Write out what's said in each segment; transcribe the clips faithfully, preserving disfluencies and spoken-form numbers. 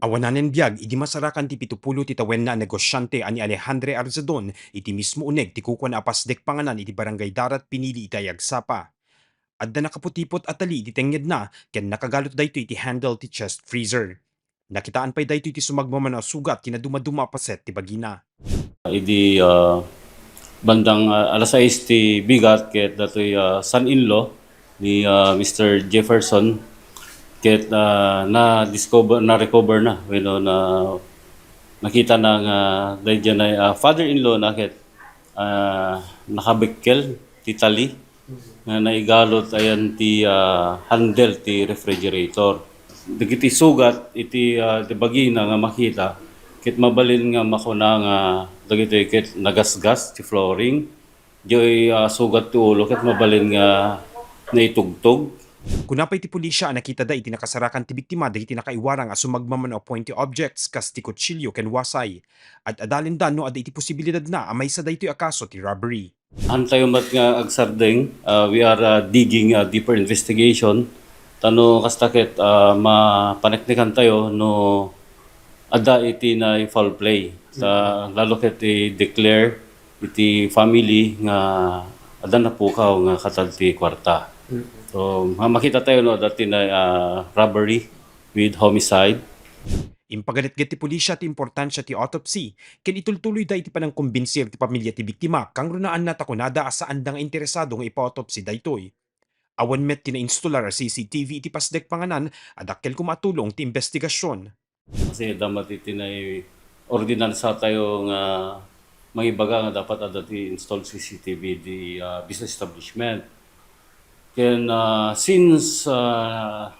Awananen biag idi masarakan ti pitupulo ti tawenna a negosiante a ni Alejandre Arzadon iti mismo uneg ti kukuana a pasdek panganan iti Barangay Darat Pinili iti Ayagsapa. Adda nakaputipot a tali iti tengngedna ken nakagalot daytoy iti handle ti chest freezer. Nakitaan pay daytoy ti sumagmamano a sugat ken nadumaduma a paset ti bagina. Idi, ah, bandang, ah, alas sais ti bigat ket datoy, ah, son-in-law ni, ah, Mister Jefferson ket, ah, na-discover, na-recover na wenno na nakita na nga daydiay, ah, father-in-law na ket, ah, nakabekkel ti tali nga naigalot ayan ti, ah, handle ti refrigerator. Dagiti sugat iti, ah, ti bagina nga makita ket mabalin nga makuna nga dagitoy ket nagasgas ti flooring. Diay, ah, sugat ti ulo ket mabalin nga naitugtog. Kuna pay ti pulisya a nakitada iti nakasarakan ti biktima dagiti nakaiwarang a sumagmamano a pointy objects kas ti kutsilio ken wasay. Ad-adalenda no adda iti posibilidadna a maysa daytoy a kaso ti robbery. Hantayo met nga agsardeng, ah, we are, ah, digging, ah, deeper investigation. Ta no kasta ket, ah, mapaneknekantayo no adda iti na foul play. Ta lalo ket i-declare iti family nga adda napukaw nga katad ti kuarta. So, ma-, makitatayo no adda ti na, ah, robbery with homicide. Impaganetget ti pulisya ti importansia ti autopsy ken itultuloyda iti panangkombinsir ti pamilya ti biktima kangrunaanna ta kunada a saanda nga interesado nga ipa-autopsy daytoy. Awan met ti nainstolar a C C T V iti pasdek panganan a dakkel koma a tulong ti imbestigasion. Kasi adda met iti nay-, ordinansa tayo nga mangibaga nga dapat adda ti install C C T V di, ah, business establishment. Ken, ah, since, ah,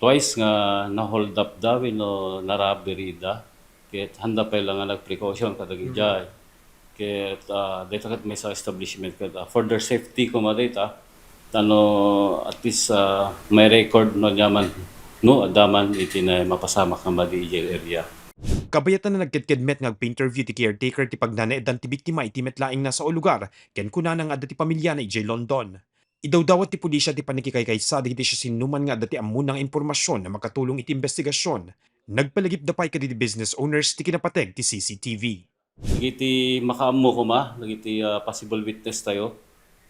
twice nga na-hold up da wenno na-robbery da, ket handa pay la nga nag-precaution kadagiti. Ket, ah, dayta ket maysa establishment ket, ah, for their safety koma dayta, ta no at least, ah, may record no ania man, no adda man iti na mapasamak nga madi idiay area. Kabayatan a nagkedked met nga agpa-interview ti caretaker ti pagnanaeddan ti biktima iti met laeng nasao a lugar ken kunana nga adda ti pamiliana idiay London. Idawdawat ti pulisya ti pannakikaykaysa dagiti siasinoman nga adda ti ammona nga impormasion a makatulong iti imbestigasion. Nagpalagipda pay kadagiti business owners ti kinapateg ti C C T V. Dagiti makaammo koma, dagiti, ah, possible witness tayo,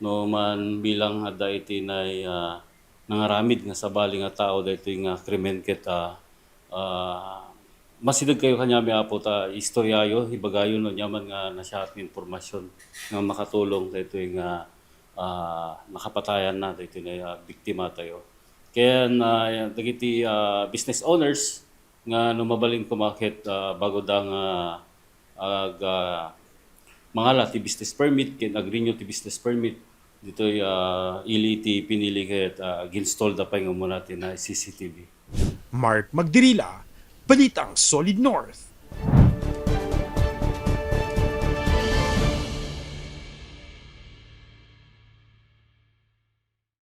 no man bilang adda iti nay-, ah, nangaramid nga sabali nga tao daytoy nga krimen ket, ah, ah, masideg kayo kaniami, Apo, ta istoryayo, ibagayo no ania man nga nasiaat nga impormasion nga makatulong daytoy nga, ah, nakapatayanna daytoy nga, ah, biktima tayo. Ken, ah, dagiti, ah, business owners nga no mabalin koma ket, ah, bago da nga ag-, ah, mangala ti business permit ken ag-renew ti business permit, ditoy, ah, ili ti pinili ket, ah, ag-install da pay nga umuna ti na C C T V. Mark Magdirila, Balitang Solid North.